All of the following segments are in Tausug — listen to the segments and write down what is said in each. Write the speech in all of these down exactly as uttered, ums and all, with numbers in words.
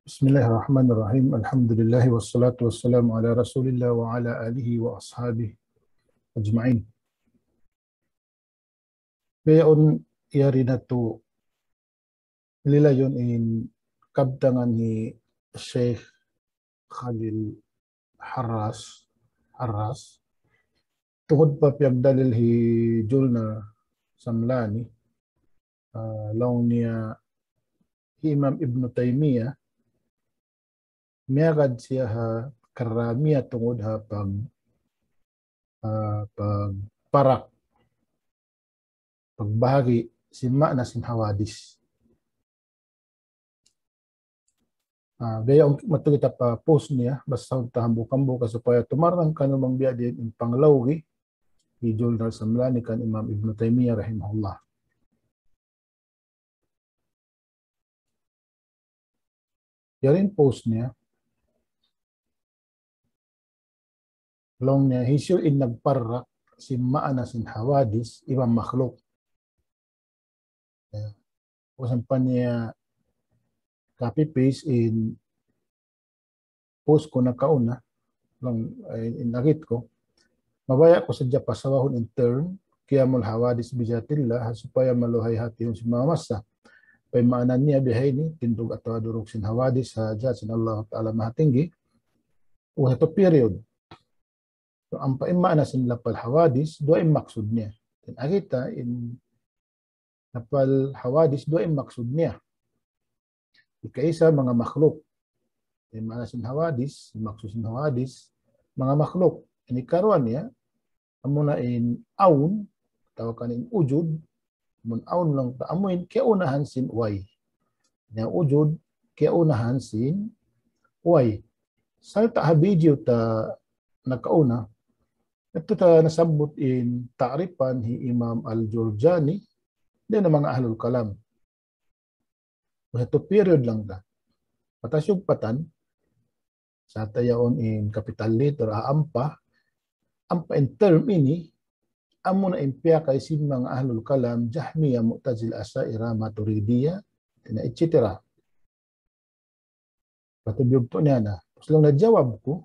بسم الله الرحمن الرحيم. الحمد لله والصلاة والسلام على رسول الله وعلى آله وأصحابه أجمعين. Bihaun yari natu' lilayun in kabtangan hi Sheikh Khalil Harras, Harras. Tungud pa piyagdalil hi Julnar Samlani, ah, laung niya hi Imam Ibn Taymiyyah, miyagad siya ha Karramiyyah tungud ha pag, ah, pagparak, pagbahagi sin maana sin hawadis. Ah, biya' matu kita pa post niya, basahun ta hambuuk-hambuuk supaya tumarang kaniyu bang biya' diin in panglawgi hi Julnar Samlani kan Imam Ibn Taymiyyah rahimahullah. Yari in post niya. Laung niya, hisiyu in nagparak sin maana sin hawadis iban makhluk. Ya. Usan pa niya copy paste in post ku nakauna, laung, eh, in agit ku. Mabaya' ku sadja pasawahun in term, qiyamul hawadis bizatillah, supaya maluhay hati sin manga masa. Pagmaana niya bihaini, tindug atawa duruk sin hawadis, ha zat sin Allah Ta'ala Mahatinggi. Wa hatu period. So, ampa in maana sin lapal hawadis, duwa in maksud niya. In agita, in lapal hawadis, duwa in maksud niya. Ikaisa, manga makhluk. In maana sin hawadis, in maksud sin hawadis, manga makhluk. Ini karuwa niya, amuna in awn, atawa kan in wujud, amun awn laung ta, amu in kiyaunahan sin way. Ya wujud, kiyaunahan sin way. Sarta' ha video ta nakauna, yadtu ta nasabbut in ta'rifan hi Imam Al-Jurjani, dayn ha manga ahlul kalam. Wa hatu period laung ta. Patasug patan, sarta' yaun in capital letter, a, ampa, ampa in term ini, amuna in piyakay sin manga ahlul kalam, Jahmiyyah, Mu'tazila, Asha'ira, Maturidiyya, na et cetera. Patubiyug tu niya na. Tapus laung na jawab ku,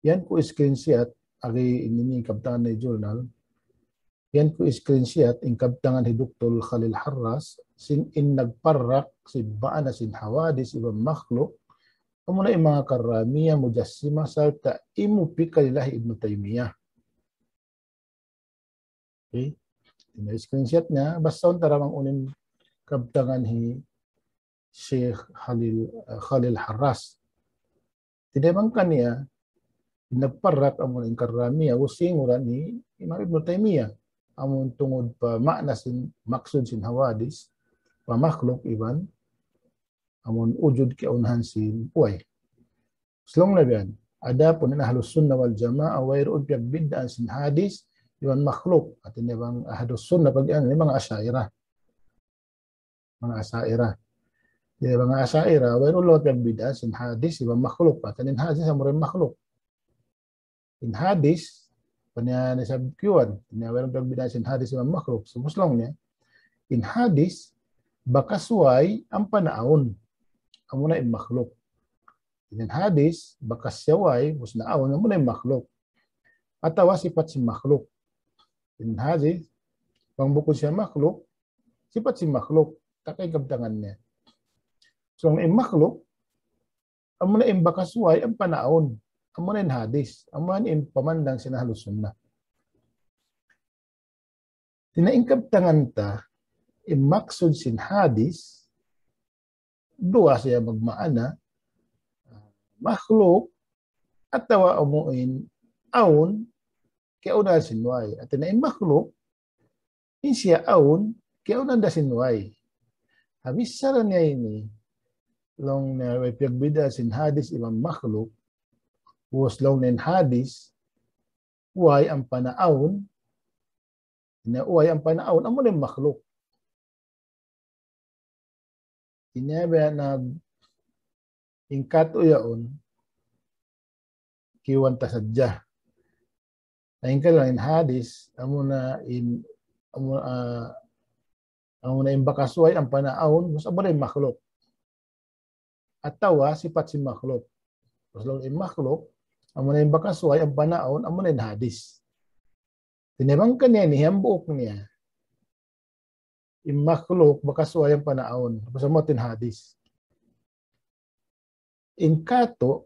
yan ku screenshot, agi ini in kabtangan hi Julnar. Yan ku screenshot, in kabtangan hi Doktor Khalil Harras, sin in nagparak, sin maana sin hawadis, iban makhluk, amuna in manga Karramiyyah, Mujassimah, sarta' imupikalilahi Ibn Taymiyyah. Okay? Ini screenshot niya, basahun ta ra bang unu in kabtangan hi Sheikh Khalil, uh, Khalil Harras. Hati niya bang kaniya, nagparak amun in Karramiyyah, using uran ni Imam Ibn Taymiyyah. Amun tungud pa maana sin, maksud sin hawadis, pa makhluk iban, amun wujud kiyaunahan sin way. Laung na biya' yan. Adapun in Ahlus Sunnah wal Jamaah, wayruun piyagbidaan sin hadis, iban makhluk. Hati niya bang Ahlus Sunnah pag-iyan, ini manga Asha'ira. Manga Asha'ira. Jadi manga Asha'ira, wayruun laung piyagbidaan sin hadis, iban makhluk. Hati niya in hadis, amura in makhluk. In hadis, paniya ni sab kiwan, niya wayruun piyagbidaan sin hadis iban makhluk. Laung niya, in hadis, bakas way ampa naawn, amuna in makhluk. In hadis, bakas siya way, ubus naawn, amuna in makhluk. Atawa sipat sin makhluk. In hadis, bang bukun siya makhluk, sipat sin makhluk. Takay kabtangan niya. So, in makhluk, amuna in bakas way ampa naawn. Amuna in hadis. Amuna in pamandang sin Ahlus Sunnah. Hati niya in kabtangan ta, in maksud sin hadis, duwa siya magmaana, makhluk, atawa amu in awn, kiyaunahan sin way. Hati niya in makhluk, in siya awn, kiyaunahan da sin way. Ha bichara niya ini, laung niya way piyagbidaan sin hadis iban makhluk, ubus laung niya in hadis, way ampa naawn, na way ampa naawn, amuna in makhluk. Ini biya' nag-, in katu' yaun, kiwan ta sadja. Na in kailan in hadis, amuna in, amu-, ah, amuna in bakas way ampa naawn, ubus amuna in makhluk. atawa sipat sin makhluk. Laung in makhluk, amuna in bakas way ampa naawn, amuna in hadis. Tiyabang kaniya ini hambuuk niya. In makhluk bakas way ampa naawn. Pasal amu in hadis. In katu',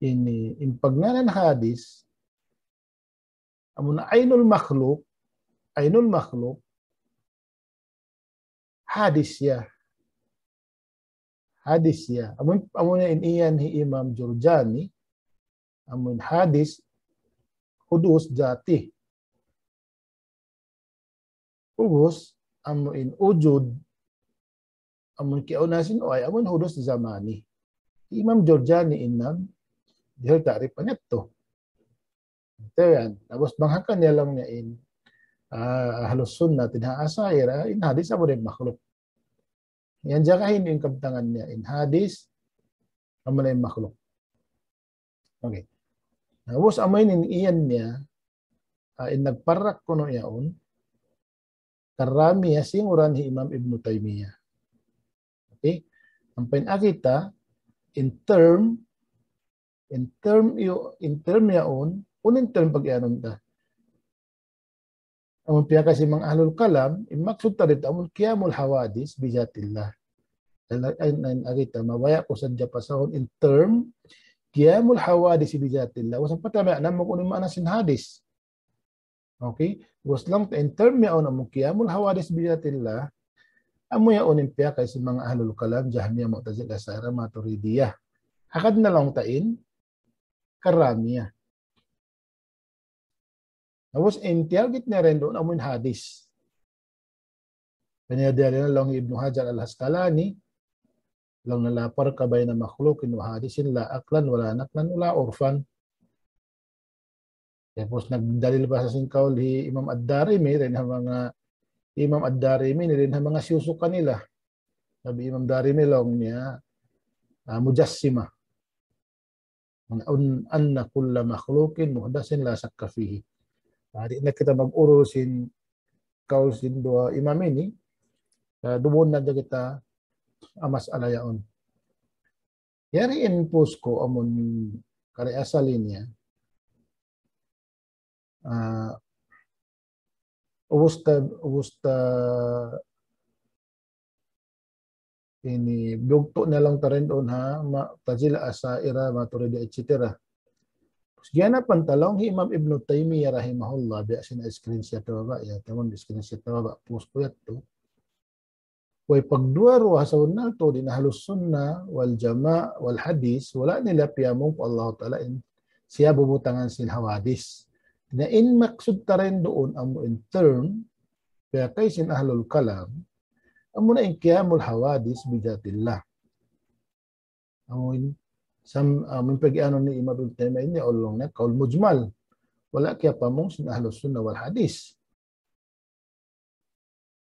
ini, in pagngānan hadis, amuna ainul makhluk, ainul makhluk, hadis ya. Hadis ya. Amun, amuna in iyan hi Imam Jurjani, amun hadis hudus jati. Ubus, amun wujud, amun kiyauna sin way, amun hudus zamani. Imam Jurjani in nagdihil ta'rif niya yadtu. Ito yan. Ubus bang ha kaniya laung niya in, ah, Ahlus Sunnah, tiyabang Asha'irah, in hadis amuna in makhluk. Yan jagahin in kabtangan niya, in hadis, amuna in makhluk. Okay. Na, ubus amu ini in iyan niya, ah, in nagparak kunu' yaun, Karramiyyah, sin ngaran hi Imam Ibn Taymiyyah. Okay? Ampa in agi ta, in term, in term yu-, in term yaun, unu in term pag-iyanun ta. Amun piyakay sin manga ahlul kalam, in maksud ta didtu amun qiyamul hawadith bi dhatillah. Dayn ha, in, in agi ta, mabaya' ku sadja pasahun in term, qiyamul hawadith bi dhatillah. Ubus ampa ta mabaya' namu' kunu' in maana sin hadis. Okay? Ubus laung ta in term yaun amun qiyamul hawadith bi dhatillah, amu yaun in piyakay sin manga ahlul kalam, Jahmiyyah, Mu'tazilah, Asha'irah, Maturidiyyah. Hangkan na laung ta in Karramiyyah. Ubus in tiyarget niya dayn duun amun hadis. Hangkan na laung hi Ibnu Hajar Al-Asqalani, laung niya la farqa bayna makhluqin wa hadithin la aqlan wa la naqlan wa la urfan. Ubus nagdalil pa sin kaul hi Imam Ad-Darimi, dayn ha manga Imam Ad-Darimi, dayn ha manga siyusukan nila. Sabab hi Imam Darimi laung niya, ah, mujassima. An-, anna kulla makhluqin muhdathin la shakka fihi. Ah, di' na kita mag-urul sin kaul sin duwa imam ini, ah, duun na kita ha mas'ala yaun. Yari in pus ku amun kari asal ini ya. Ah, ubus ta, ubus ta ini bugtu' na laung ta dayn duun ha, Mu'tazilah, Asha'irah, Maturidiyyah, et cetera. Ubus giyanapan ta laung hi Imam Ibnu Taymiyyah rahimahullah, biya' sin screenshot ha baba', ya, taman screenshot ha baba', pus ku yadtu. Way pagduwa-ruwa sabunnal tuud in Ahlus Sunnah wal Jamaah wal Hadith, wala' nila piyamung pa Allah Ta'ala in siya bubutangan sin hawadith. Na in maksud ta dayn duun amu in term, piyakay sin ahlul kalam, amuna in qiyamul hawadith bi dhatillah. Amu in, sam-, amu in pag-iyanun ni Imam Ibn Taymiyyah ini, laung niya kaul mujmal. Wala' kiyapamung sin Ahlus Sunnah wal Hadith.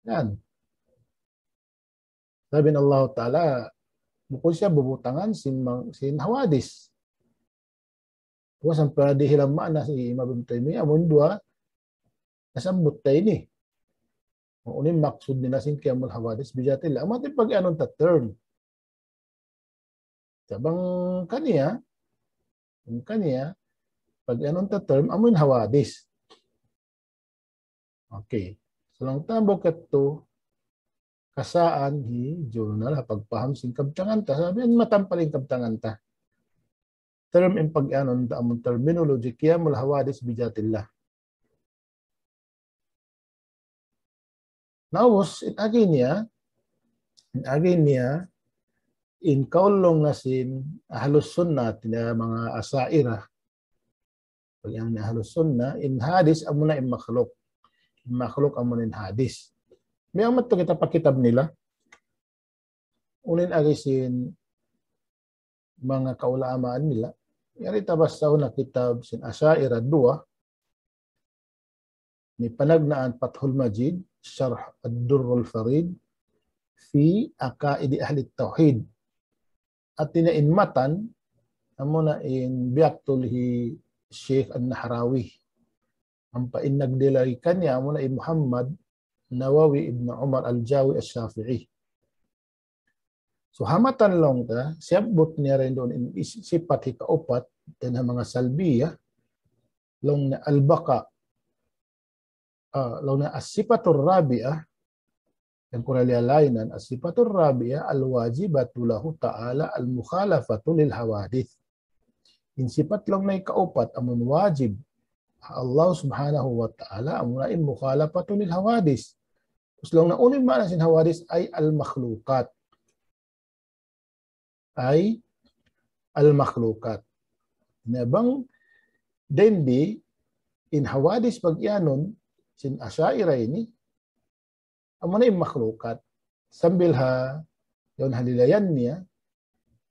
Yan. Sabab in Allah Ta'ala, bukun siya bubutangan sin mang-, sin hawadith. Ubus ampa dihilan maana hi Imam Ibn Taymiyyah, amun duwa, nasabbut ta ini. Unu in maksud nila sin qiyamul hawadith bi dhatillah. Amu in pag-iyanun ta term. Sa' bang kaniya, bang kaniya, pag-iyanun ta term, amu in hawadith. Okay. So, laung ta bukun yadtu, kasaan hi Julnar ha pagpaham sin kabtangan ta. Sabab yan matampal in kabtangan ta. Term in pag-iyanun ta amun terminology, qiyamul hawadith bi dhatillah. Na ubus, in agi niya, in agi niya, in kaul laung niya sin Ahlus Sunnah, tiyabang manga Asha'irah. Pag-iyanun niya Ahlus Sunnah, in hadith amuna in makhluk. In makhluk amuna in hadith. Biya' amu yadtu kita pa kitab nila. Unu in agi sin manga kaulamaan nila. Yari ta basahun ha kitab sin Asha'irah duwa. Ini panagnaan Fathul Majid, Sharh Ad-Durrul Farid, fi Aqaidi Ahli Tawhid. Hāti niya in matan, amuna in biyaktul hi Sheikh An-Nahrawi. Ampa in nagdihil kaniya, amuna hi Muhammad Nawawi ibn Umar Al-Jawi Ash-Shafi'i. So, ha matan laung ta, siyabbut niya rin duun in is-, sipat hikaupat, dayn ha manga salbiyah, laung niya al-baqa. Ah, laung niya as-sifatur rabi'ah, yan ku na liyalainan, as-sifatur rabi'ah, al-wajibatu lahu ta'ala al-mukhalafatu lil hawadith. In sipat laung niya hikaupat, amun wajib ha Allah subhanahu wa ta'ala, amuna in mukhalafatu lil hawadith. Terus laung niya unu in maana sin hawadith, ay al-makhluqat. Ay al-makhluqat. Na bang dayn di in hawadith pag-iyanun sin Asha'irah ini, amuna in makhluqat. Sambil ha, yaun ha lilayan niya,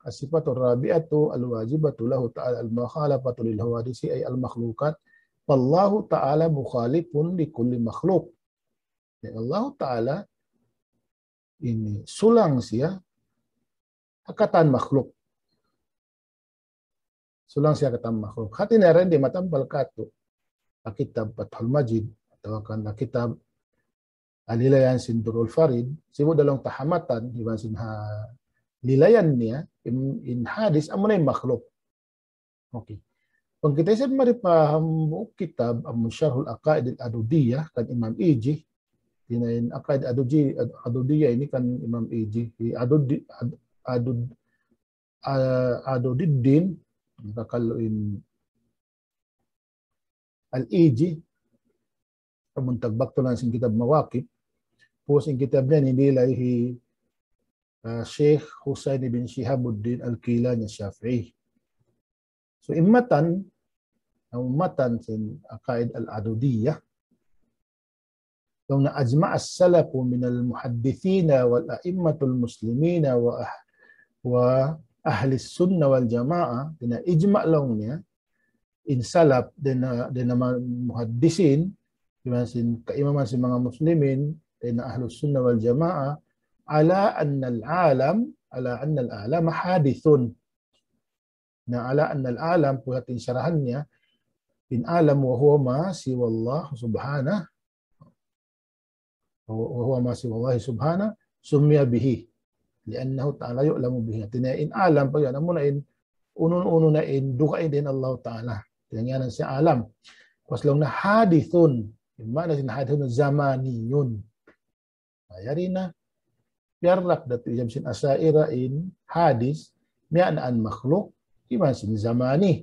as-sifatur rabi'atu al-wajibatu lahu ta'ala al-mukhalafatu lil hawadisi ay al-makhluqat. Fallahu ta'ala mukhalifun li kulli makhluq. Ya, Allah Ta'ala ini sulang siya ha katan makhluk. Sulang siya ha katan makhluk. Hati niya rin di' matampal katu' ha kitab Fathul Majid atawa kan ha kitab Al-Lilayan sin Durul Farid, sibu' da laung ta ha matan, iban sin ha lilayan niya, in, in hadith, amuna in makhluk. Okay. Bang kita isab mari pa hambuuk kitab, amun Sharhul Aqaid al-Adudiyah, kan Imam Iji, hati niya in Aqaid Aduji-, Ad-, Adudiyah ini kan Imam Iji, hi Adudi-, Ad-, Adud-, ah, Adudiddin, makakallu in Al-Iji, amun tagbak tulan sin kitab Mawaqif, pus in kitab niya ini lay hi, ah, Sheikh Husain ibn Shihabuddin Al-Kilani Shafi'i. So, in matan, in matan sin Aqaid Al-Adudiyah, laung niya ajma' as-salafu min al-muhaddithina wal a'immatul muslimina wa ah-, wa ahli sunnah wal jamaah, hati niya ijma' laung niya, in salaf, dayn ha, dayn ha ma-, muhaddisin, iban sin kaimaman sin manga muslimin, dayn ha ahlus sunnah wal jamaah, ala anna al-alam, ala anna al-alam hadithun. Na ala anna al-alam, pag'ubus in sarahan niya, in alam wa huwa ma siwa Allah subhanahu, wa huwa ma siwa Allah subhanahu, summiya bihi. Li'annahu ta'ala yu'lamu bihi. Hati niya in alam, pag-iyanun amuna in, unu-unu na in, dugaing dayn Allah Ta'ala. Hati niya yan siya alam. Pag'ubus laung niya hadithun. In maana sin hadithun, zamaniyun. Na, yari na, piyarak da tu isab sin Asha'irah in hadith, miya'na in makhluk, iban sin zamani.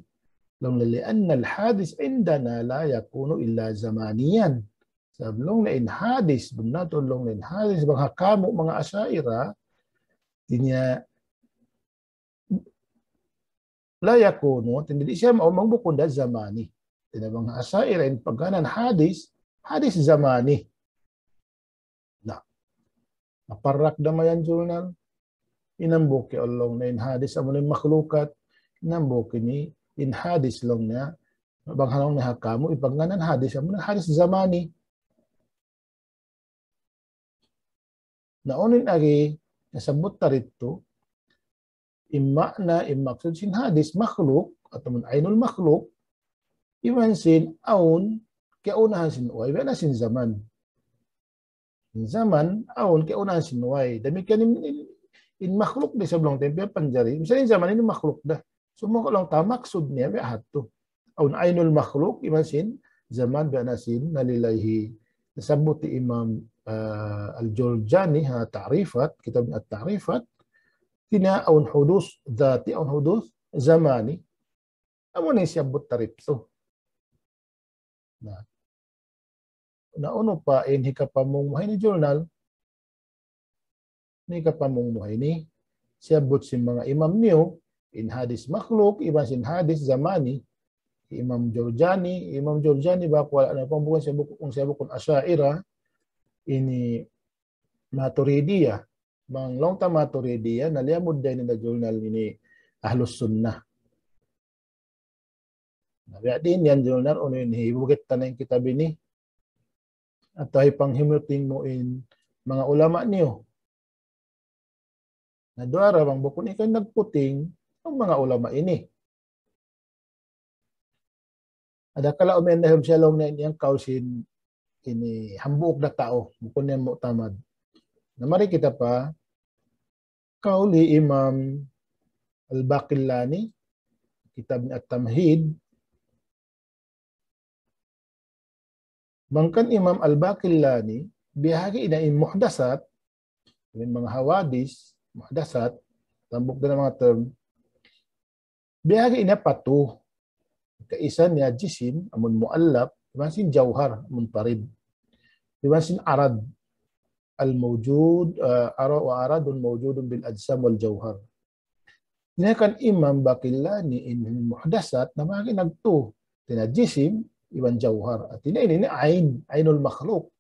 Laung niya, li'anna al-hadith indana la yakunu illa zamaniyan. Sabab laung niya in hadith, bunnal tuud laung niya in hadith, bang ha kamu' manga Asha'irah, hati niya, la yakunu, hati niya di' siya mawn bang bukun da zamani. Hati niya bang ha Asha'irah in pagngānan hadith, hadith zamani. Na, maparak da mayan jurnal. In hambuuk laung niya in hadith amuna in makhlukat. In hambuuk ini in hadith laung niya, bang ha laung niya ha kamu', in pagngānan hadith amuna hadith zamani. Na unu in agi nasabbut ta didtu, in maana, in maksud sin hadith makhluk, atawa ainul makhluk, iban sin awn kiyaunahan sin way, biya' na sin zaman. In zaman, awn kiyaunahan sin way. Damikkiyan in, in, in makhluk da isab laung ta, biya' panjari. Misalnya in zaman ini makhluk da. Sumagawa' laung ta maksud niya, biya' hādtu. Awn ainul makhluk, iban sin zaman, biya' na sin, nalilay hi, nasabbut hi Imam, ah, Al-Jurjani, ha, Ta'rifat, kitab At-Ta'rifat, hati niya awn huduth dhati, awn huduth zamani. Amuna in siyabbut ta didtu. Na. Na unu pa in hikapamung mu ha ini jurnal? Ini hikapamung mu ha ini, siyabbut sin manga imam niyu, in hadith makhluk, iban sin hadith zamani. Imam Jurjani, Imam Jurjani ba kuwa na pambukan siya buk-, kung siya bukun Asha'irah, ini Maturidiyah. Bang laung ta Maturidiyah, na liyamud da ini ha jurnal ini Ahlus Sunnah. Na, biya' diin yan jurnal, unu in hibugit ta na in kitab ini. Atawa hipanghimuting mu in manga ulama niyu. Na duwa ra bang bukun ikaw in nagputing, in manga ulama ini. Adakala umiyan na siya laung niya in yan kaw sin ini hambuuk da tau, bukun yan mu'tamad. Na mari kita pa, Kaul hi Imam Al-Baqillani, kitab niya At-Tamhid, bang kan Imam Al-Baqillani, biyahagi' niya in muhdasat, in manga hawadis, muhdasat, tambuk da na manga term, biyahagi' niya pa tu. Kaisa niya jisim, amun muallaf, iban sin jawhar, amun farid. Iban sin arad, al-mawjud, ah, ara-, wa aradun mawjudun bil ajsam wal jawhar. Ini kan Imam Baqillani in muhdasat, na magi nagtu. Tina jisim, iban jawhar. Tina ini, ini ain, ainul makhluk.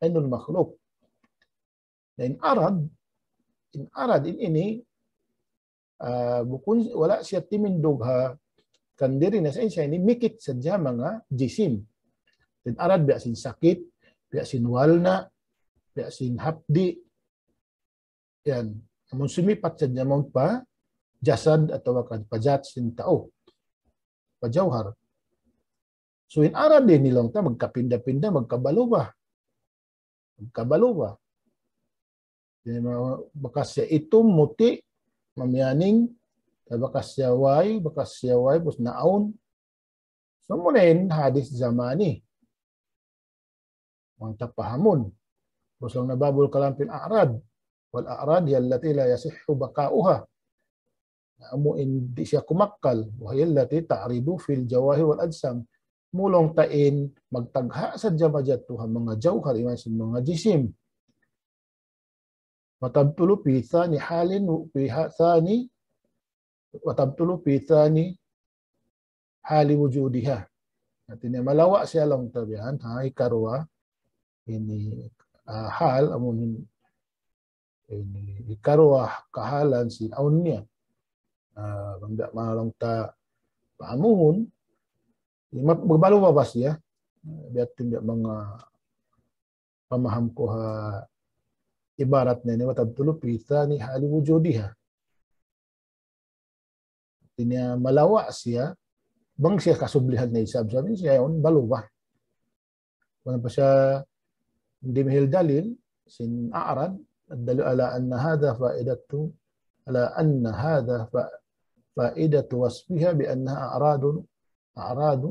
Ainul makhluk. Na in arad, in arad in ini, ah, bukun, wala' siya timindug ha kandiri na sa ini mikit sadja manga jisim. In arad biya' sin sakit, biya' sin walna', biya' sin hapdi', yan. Amun sumipat sadja mawn pa jasad atawa kan pa jat sin tau. Pa jawhar. So in arad ini laung ta magkapinda-pinda, magkabalubah. Magkabalubah. Jadi, ma-, bakas siya itum, muti', mamiyaning, bakas siya way, bakas siya way, pus naawn. So, muna in hadis zamani. Bang ta pahamun. Pus laung na babul kalam fil a'rad. Wal a'rad hiya allati la yasihhu baqa'uha. Amu in di' siya kumakkal. Wa hiya allati ta'ridu fil jawahir wal ajsam. Mulung ta in magtagha' sadja majatu ha manga jawhar iban sin manga jisim. Wa tabtulu fi thani halin, fi ha-, thani, wa tabtulu fi thani hali wujudiha. Hāti niya malawa' siya laung ta biya' yan, ha, hikaruwa, ini, ah, hal, amun ini hikaruwa kahalan sin awn niya. Ah, bang biya' manga laung ta pahamuhun, ini ma-, magbalu ba siya? Biya' tin biya' manga pamaham ku ha ibarat niya ini, wa tabtulu fi thani hali wujudiha. Hāti niya malawa' siya, bang siya kasublihan na isab, sabi siya yaun, balu ba. Wala' pa siya dimihil dalil, sin a'rad, الدليل على أن هذا فائدة، على أن هذا ف-، فائدة وصفها بأنها أعراض، أعراض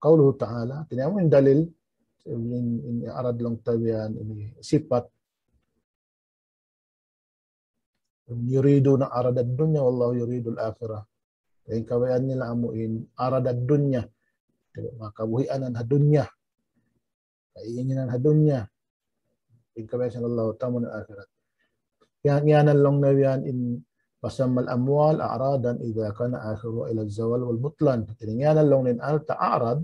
قوله تعالى, hāti niya amu in dalil, in, in a'rad laung ta biya' yan, ini sipat. يريدون عرض الدنيا والله يريد الآخرة. In kabayaan nila amu in arad ad-dunya. Makabuhianan ha dunya. Kainan ha dunya. In kabayaan sin Allah Ta'ala amu in akhirat. Yan, yan laung niya biya' yan in فسمى الأموال أعراضا إذا كان آخرها إلى الزوال والبطلان. Hāti niya yan laung niya in alta' a'rad,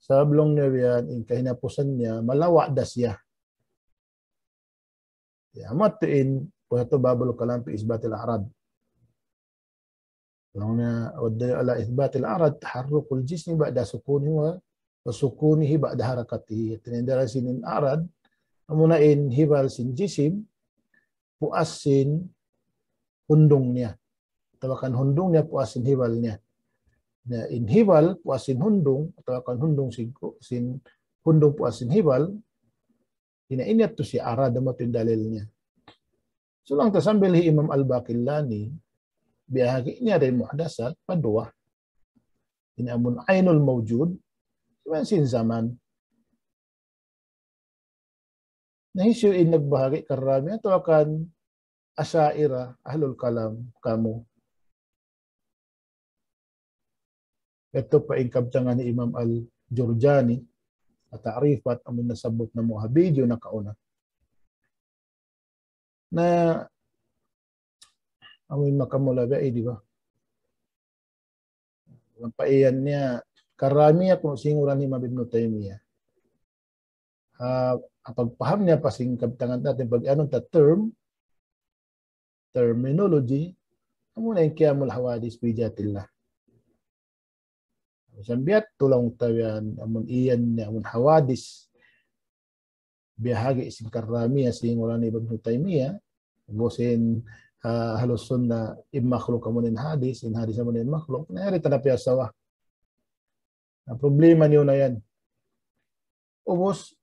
sabab laung niya biya' yan in kahinapusan niya, malawa' da siya. Ya, amu yadtu in, kuha tu babul kalam fi isbatil a'rad. Laung niya, والدليل على إثبات الأعراض تحرك الجسم بعد سكونه و-، وسكونه بعد حركته. Hāti niya in dalil sin a'rad, amuna in hibal sin jisim, puas sin hundung niya. Atawa kan hundung niya puas sin hibal niya. Na in hibal puas sin hundung, atawa kan hundung sin, sin hundung puas sin hibal, ini, ini yadtu siya arad amu yadtu in dalil niya. So laung ta sambil hi Imam Al-Baqillani, biyahagi' niya da in muhdasat, pa duwa. Ini amun ainul mawjud, iban sin zaman. Na hisiyu in nagbahagi' Karramiyyah atawa kan Asha'irah, ahlul kalam, kamu. Yadtu pa in kabtangan hi Imam Al-Jurjani, At-Ta'rifat, amun nasabbut namu' ha video nakauna. Na, amun makamula biya' ini ba? Lampa iyan niya, Karramiyyah kunu' singuran hi Imam Ibn Taymiyyah. Ah, pagpaham niya pa sin kabtangan ta, in pag-anu ta term, terminology, amuna in qiyamul hawadith bi dhatillah. Sambil biya' tu laung ta yan, amun iyan niya, amun hawadith, biyahagi' sin Karramiyyah, sin ulan Ibn Taymiyyah, bu sin, ah, Ahlus Sunnah, in makhluk amun in hadith, in hadith amun in makhluk, na yari ta na piyasawa. Na problema niyu na yan. Ubus,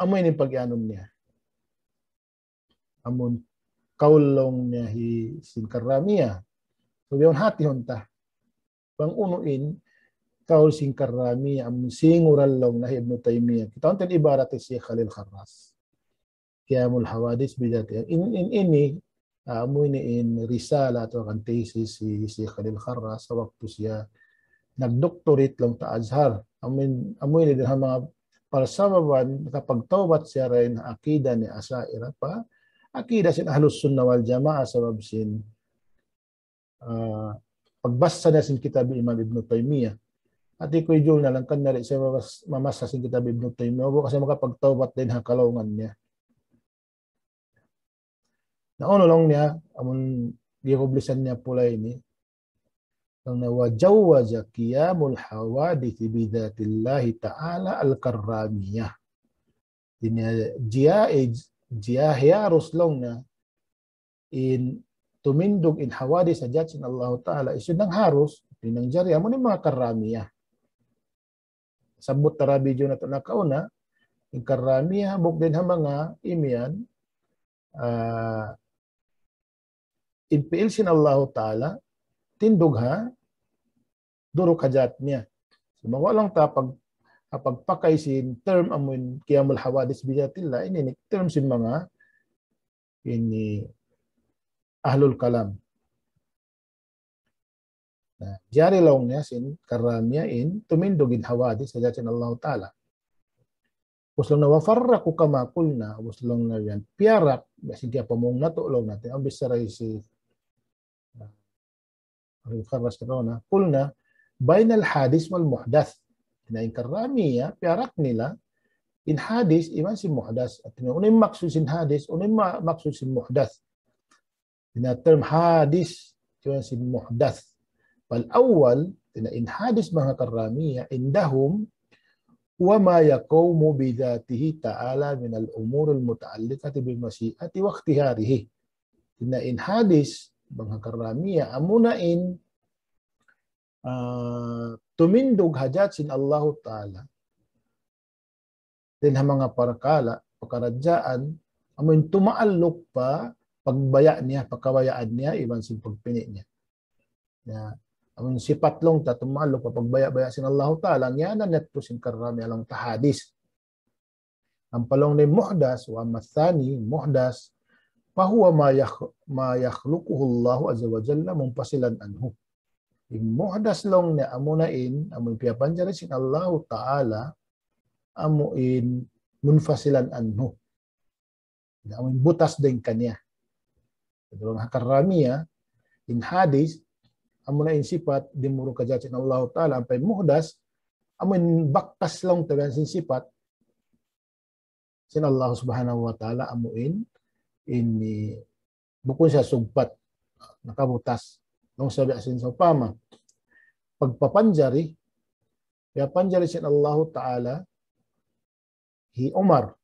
amu ini pag-ianun niya. amun kaul laung niya hi sin Karramiya. So, biyaun hatihun ta. Bang unu in kaul sin Karramiya, amun singuran laung niya hi Ibnu Taymiya. Kita' until ibarat hi Sheikh Khalil Harras. Qiyamul Hawadith Bidhatiha. In, in, ini, ah, amu ini in risala atawa kan thesis hi, hi Khalil Harras ha waktu siya nag-doctorate laung ta Azhar. Amu in, amu ini dayn ha manga parsababan kapagtawbat siya dayn ha akida ni Asha'ira pa, akida sin Ahlus Sunnah wal Jamaah sabab sin, ah, pagbasa niya sin kitab Imam Ibn Taymiyyah. Ati ku ijul na lang kan nari siya mamas-, mamasa sin kitab Ibn Taymiyyah. Buka siya makapagtawbat dayn ha kalaungan niya. Na unu laung niya, amun giyakublisan niya pula ini, laung niya, "Wa jawwaza qiyamul hawadith bidhatillahi ta'ala al-karramiyah." Ini jaiz, jaiz harus laung niya in tumindug in hawadith ha jat sin Allah Ta'ala, isu nang harus, di' nang jari, amun in manga Karramiyah. Sabut tarabi juna tu nakauna, in Karramiyah, buk din ha manga imiyan, ah, in pi'il sin Allahu Ta'ala, tindug ha, duruk ha jat niya. Sumagawa' laung ta pag, pagpakay sin term amun qiyamul hawadith bidhatillah, ini in term sin manga, ini ahlul kalam. Na, jari laung niya sin Karramiyah in tumindug in hawadith ha jat sin Allahu Ta'ala. Ubus laung niya, "Wa farraqu kama qulna," ubus laung niya yan, piyarak, biya' sin kiyapamung natu' laung niya, amu in bichara hi, amu in Karramiyah, "Qulna bainal hadith wal muhdath." Na in Karramiyah, piyarak nila, in hadith, iban sin muhdath. Hāti niya, unu in maksud sin hadith, unu in ma-, maksud sin muhdath. Hāti niya term hadith, iban sin muhdath. Fal awwal, hāti niya in hadith manga Karramiyah, indahum, huwa ma yaqumu bidhatihi ta'ala minal umuril muta'alliqati bimashi'atihi wa ikhtiyarihi. Hāti niya in hadith, manga Karramiyah, amuna in, ah, tumindug ha jat sin Allahu Ta'ala. Dayn ha manga parakala', pakaradjaan, amun tumaalluk pa pagbaya' niya, pa kabayaan niya, iban sin pagpini' niya. Ya, amun sipat laung ta tumaalluk pa pagbaya'-baya' sin Allahu Ta'ala, ngiyanan niya tu sin Karramiyah laung ta hadith. Ampa laung niya muhdath, wa amma thani, muhdath, fahuwa ma yakh-, ma yakhluquhu Allahu azza wa jalla munfasilan anhu. In muhdath laung niya amuna in, amun piyapanjari sin Allahu Ta'ala, amu in munfasilan anhu. Amu in butas dayn kaniya. Laung ha Karramiyah, in hadith, amuna in sipat, dimuruk ha jat sin Allahu Ta'ala, ampa in muhdath, amu in bakas laung ta biya' sin sipat, sin Allah Subhanahu wa Ta'ala, amu in, ini, bukun siya sugpat, nakabutas. Laung sa biya' sin sawpama, pagpapanjari, piyapanjari sin Allahu Ta'ala, hi Umar.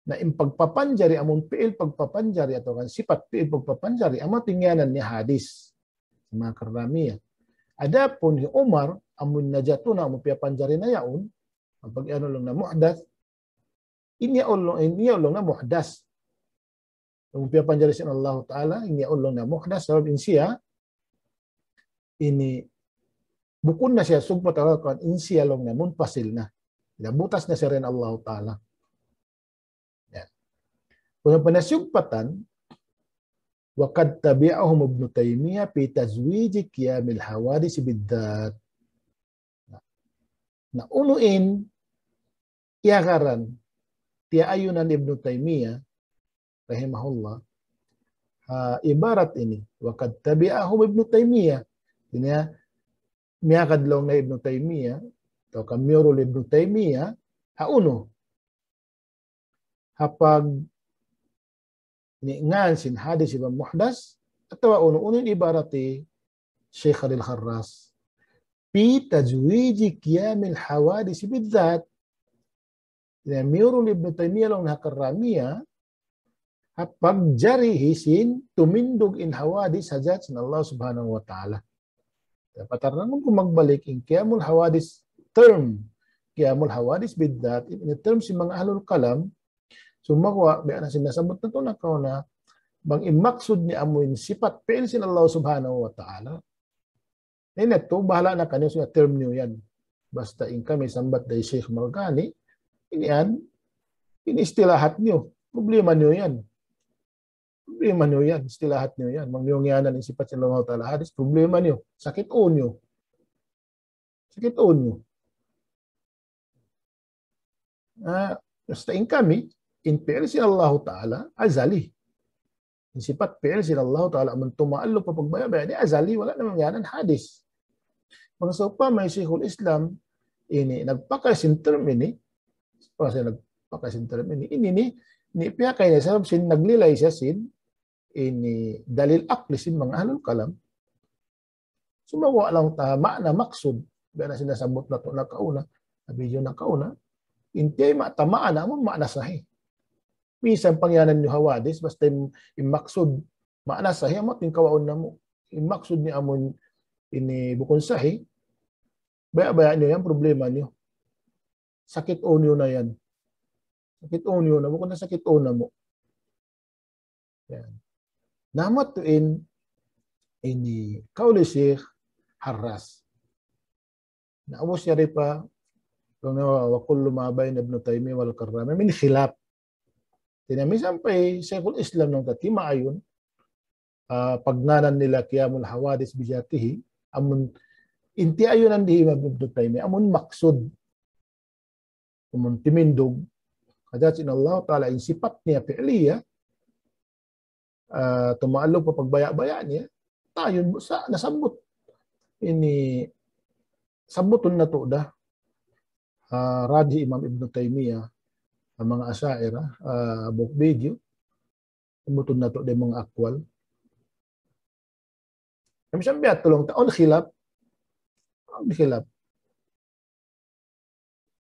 Na in pagpapanjari, amun pi'il pagpapanjari atawa kan sipat pi'il pagpapanjari, amu in ngiyanan niya hadith. Manga Karramiyah. Adapun hi Umar, amun najatuna, amun piyapanjari na yaun, amun pag-anu laung na muhdath, in yaun laung, in yaun laung na muhdath. Amun piyapanjari sin Allahu Ta'ala, in yaun laung na muhdath, sabab in siya, ini, bukun na siya sugpat atawa kan, in siya laung na munfasil na. Na butas na siya dayn ha Allahu Ta'ala. Ya. Kunu' pa na siyugpatan, wa qad tabi'ahum Ibnu Taymiyyah fi tajwizi qiyamil hawadith bidh-dhat. Na, na unu in iyagaran, tiyaayunan Ibnu Taymiyyah, rahimahullah, ha, ibarat ini, wa qad tabi'ahum Ibnu Taymiyyah. Ini ya, miyagad laung na Ibnu Taymiyyah, atawa kan miyurul Ibnu Taymiyyah, ha unu? Ha pag-, ini ngan sin hadith iban muhdath, atawa unu-unu in ibarat hi Sheikh Khalil Harras. Fi tajwizi qiyamil hawadith bidh-dhat. Ya, miyurul Ibnu Taymiyyah laung ha Karramiyah, ha pagjari hi sin tumindug in hawadith ha jat sin Allah Subhanahu wa Ta'ala. Ya, patarrangun ku magbalik in qiyamul hawadith term, qiyamul hawadith bidh-dhat, in term sin manga ahlul kalam, Sumagawa', biya' na sin nasabbut natu' nakauna, bang in maksud niya amu in sipat fi'il sin Allah Subhanahu wa Ta'ala. Ini tu, bahala' na kaniyu sin term niyu yan. Basta in kami sambat dayn Sheikh Margani, ini yan, ini istilahat niyu. Problema niyu yan. Problema niyu yan, istilahat niyu yan. Bang niyu ngiyanan in sipat sin Allah Ta'ala hadis, problema niyu. Sakit ulo niyu. Sakit ulo niyu. Ah, basta in kami, in fi'il sin Allah Ta'ala, azali. In sipat fi'il sin Allah Ta'ala, amun tumaalluq pa pagbaya'-baya', ini azali, wala' na mangiyanan hadis. Bang sawpama in Shaykhul Islam, ini, nagpakay sin term ini, bang siya nagpakay sin term ini, ini, ini, ini, piyakay niya, sabab sin naglilay siya sin, ini, dalil akli sin manga ahlul kalam. Sumagawa' laung ta ma'na maksud, biya' na sin nasabbut natu' nakauna, na video nakauna, in tiyayma' ta ma'na, amun ma'na sahih. Minsan pangiyanan niyu hawadis, basta in, in maksud, ma'na sahih, amu in kawaun namu'. In maksud niya amun ini bukun sahih, baya'-baya' niyu yan, problema niyu. Sakit ulo niyu na yan. Sakit ulo niyu na, bukun na sakit ulo namu'. Yan. Na amu tuud in, ini kaul hi Sheikh Harras. Na ubus yari pa, laung niya, وكل ما بين ابن تيمية والكرامية من خلاف. Hāti niya minsan pa hi Shaykhul Islam laung ta timaayun, ah, pagngānan nila قيام الحوادث بذاته, amun in tiyayunan hi Imam Ibn Taymiyyah, amun maksud, amun timindug, ha dhat sin Allah Ta'ala in sipat niya fi'liya, ah, tumaalluq pa pagbaya'-baya' niya, tayun sa, nasabbut. Ini, sabbutun natu' da, ah, radd hi Imam Ibn Taymiyyah, ha manga Asha'irah, ah, buk video, sabbutun natu' da in manga aqwal. Kami sambil tulung ta, awn khilaf. Awn khilaf.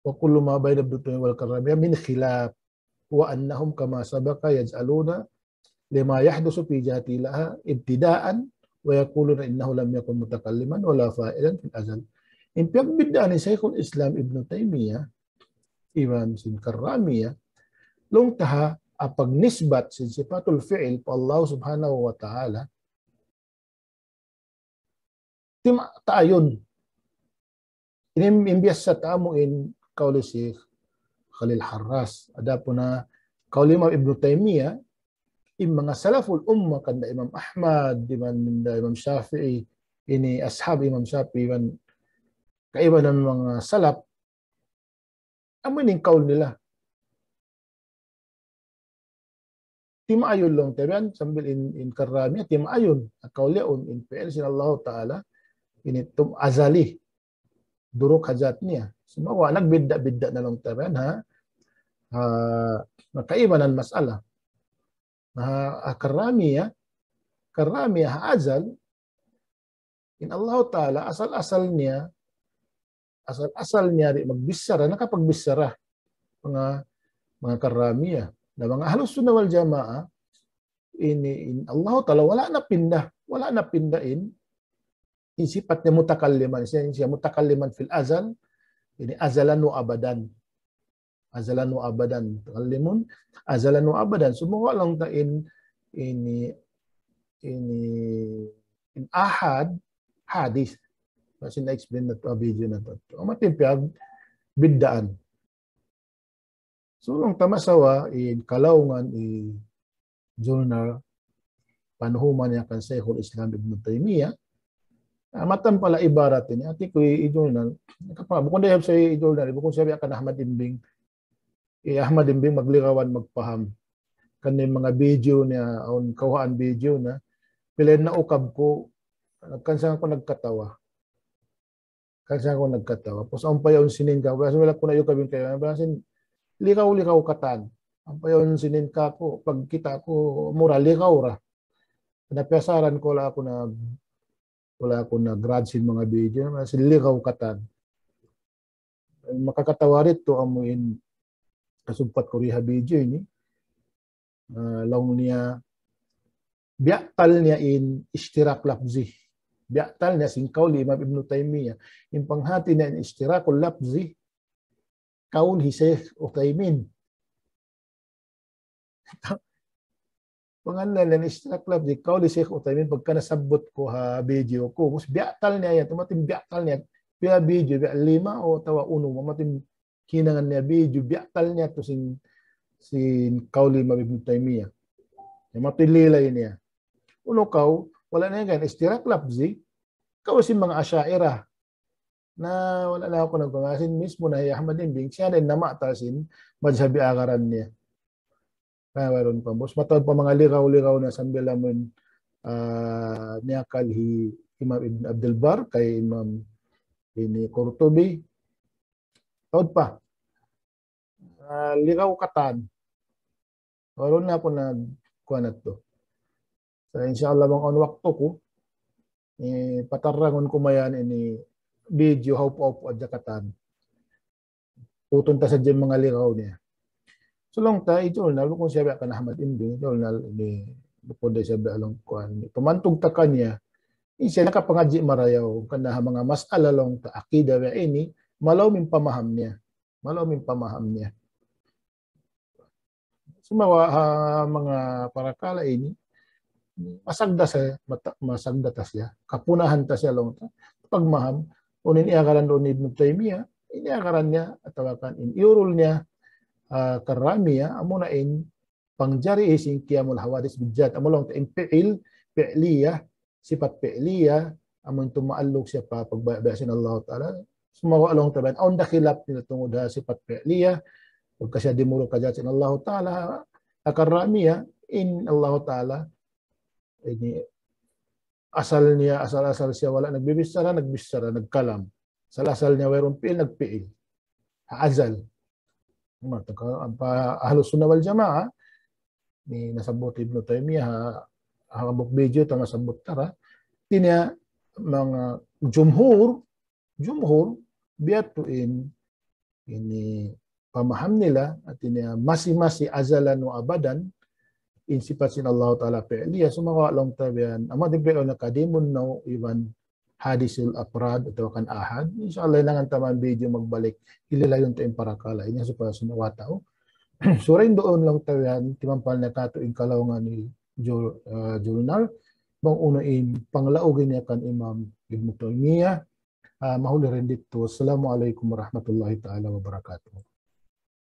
وكل ما بين ابن تيمية والكرامية من خلاف، وأنهم كما سبق يجعلون لما يحدث في ذاته لها ابتداء، ويقولون إنه لم يكن متكلما ولا فاعلا في الأزل. In piyagbiddaan hi Shaykhul Islam Ibn Taymiyyah, iban sin Karramiyyah, laung ta ha pagnisbat sin sifatul fi'il pa Allah Subhanahu wa Ta'ala, tima-, tayun. Ini in biyasa ta amu in kaul hi Sheikh Khalil Harras. Adapun ha kaul hi Imam Ibn Taymiyyah, in manga salaful ummah, kanda Imam Ahmad, iban da Imam Shafi'i, ini ashab Imam Shafi'i, iban kaibanan manga salaf, amu ini in kaul nila. Timaayun laung ta biya' yan, sambil in, in Karramiyyah, timaayun. Kaul yaun, in fi'il sin Allah Ta'ala, ini tum-, azali. Duruk ha dhat niya. Sumagawa' nagbidda'-bidda' na laung ta biya' yan, ha? Ha, kaibanan mas'ala. Ha, ha Karramiyyah, Karramiyyah ha azal, in Allah Ta'ala, asal-asal niya, asal-asal niya di' magbichara, nakapagbichara. Manga, manga Karramiyyah. Na manga Ahlus Sunnah wal Jamaah, ini, in Allah Ta'ala, wala' napinda, wala' napinda in, in sipat niya mutakalliman, siya, siya mutakalliman fil azal, ini azalan wa abadan. Azalan wa abadan. Mutakallimun, azalan wa abadan. Sumagawa' laung ta in, ini, ini, in ahad, hadith. Kasi na-explain natu' ha video natu'. Amu in piyagbiddaan. So, laung ta masawa, in kalaungan, in journal, panuhuman niya kan Shaykhul Islam Ibn Taymiyyah, ah, matampal ha ibarat ini, hāti ku hi, hi journal, nakapa-, bukun da isab hi journal, bukun isab hi kan Ahmad Imbing. Hi Ahmad Imbing magligawan magpaham. Kan in manga video niya, awn kawhaan video na, pila in naukab ku, kan sa aku nagkatawa. Kan sa aku nagkatawa. Pus awn pa yaun sinin ka, biya' sin wala' ku na iyukab in kaibanan, biya' sin ligaw-ligaw katan. Awn pa yaun sinin ka aku, pagkita' ku, mura ligaw ra. Napiyasaran ku, wala' aku na, wala' aku nag-grad sin manga video, biya' sin ligaw katan. Makakatawa didtu amu in kasugpat ku di ha video ini. Ah, laung niya, biyaktal niya in ishtirak lafzi. Biyaktal niya sin kaul hi Imam Ibn Taymiyyah. In panghati niya in ishtirakul lafzi, kaul hi Shaykh Uthaymin. Pangannal niya in ishtirak lafzi, kawl hi Sheikh Uthaymin, pagka nasabbut ku ha video ku. Mus biyatal niya yan, tumatim biyatal niya. Pila video, biya lima atawa unu, mamatim hinangan niya video, biyatal niya tu sin, sin kawl hi Imam Ibn Taymiyyah. Yan matu lilay niya. Unu kaw, wala' na yan, ishtirak lafzi, kaw sin manga Asha'irah. Na wala' na aku nagpangasin mismo na hi Ahmad Imbing, siya na in nama ta sin madhhab hi agaran niya. Kaya wayruun pa, boss. Mataud pa manga ligaw-ligaw na sambil amun, ah, niyakal hi Imam Ibn Abdul Barr, kay Imam ini Qurtubi. Taud pa. Ah, ligaw katan. Wayruun na aku nag-, kuwan na to. So, insha Allah, bang awn waktu ku, eh, patarangun ku mayan ini video hawpu-hawpu hadja katan. Putun ta sadja manga ligaw niya. So, laung ta, hi Julnar, bukun siya biya' kan Ahmad Imbing, Julnar ini, bukun da siya biya' laung kuwan. Pamantug ta kaniya, in siya nakapangadji' marayaw, kan ha manga mas'ala laung ta, akida biya' ini, malaw' in pamaham niya. Malaw' in pamaham niya. Sumagawa' ha manga parakala' ini, masagda' siya, mata-, masagda' ta siya, kapunahan ta siya laung ta. Pagmaham, unu in iyagaran duun hi Ibn Taymiyyah, in iyagaran niya, atawa kan in iyurul niya, ah, Karramiyyah, amuna in pangjari sin qiyamul hawadith bidh-dhat, amu laung ta in fi'il, fi'liyyah, sipat fi'liyyah, amun tumaalluk siya pa pagbaya'-baya' sin Allah Ta'ala. Sumagawa' laung ta biya' yan, awn da khilaf nila tungud ha sipat fi'liyyah, pagka siya dimuruk ha dhat sin Allah Ta'ala, ha Karramiyyah, in Allah Ta'ala, ini asal niya, asal-asal siya wala' nagbibichara, nagbichara, nagkalam. Asal-asal niya wayruun fi'il, nagfi'il. Ha azal. Mataud ka, pa Ahlus Sunnah wal Jamaah, ini nasabbut Ibn Taymiyyah, ha, ha hambuuk video ta nasabbut ta ra. Hati niya manga jumhur, jumhur, biya' tu in, ini pamaham nila, hati niya masi-masi azalan wa abadan, in sipat sin Allah Ta'ala fi'liyyah, sumagawa' laung ta biya' yan, amu di' biya' na kadimun na iban hadithul afrad atawa kan ahad. Insha Allah, hinangan ta man video magbalik. Hililayun ta in parakala' ini supaya sumagawa' tau. Sura in duun laung ta biya' yan, timampal na katu' in kalaungan hi Jul-, ah, Julnar. Bang unu in panglaug niya kan Imam Ibn Taymiyyah. Ah, mahuli dayn didtu. Assalamu alaykum warahmatullahi ta'ala wabarakatuh.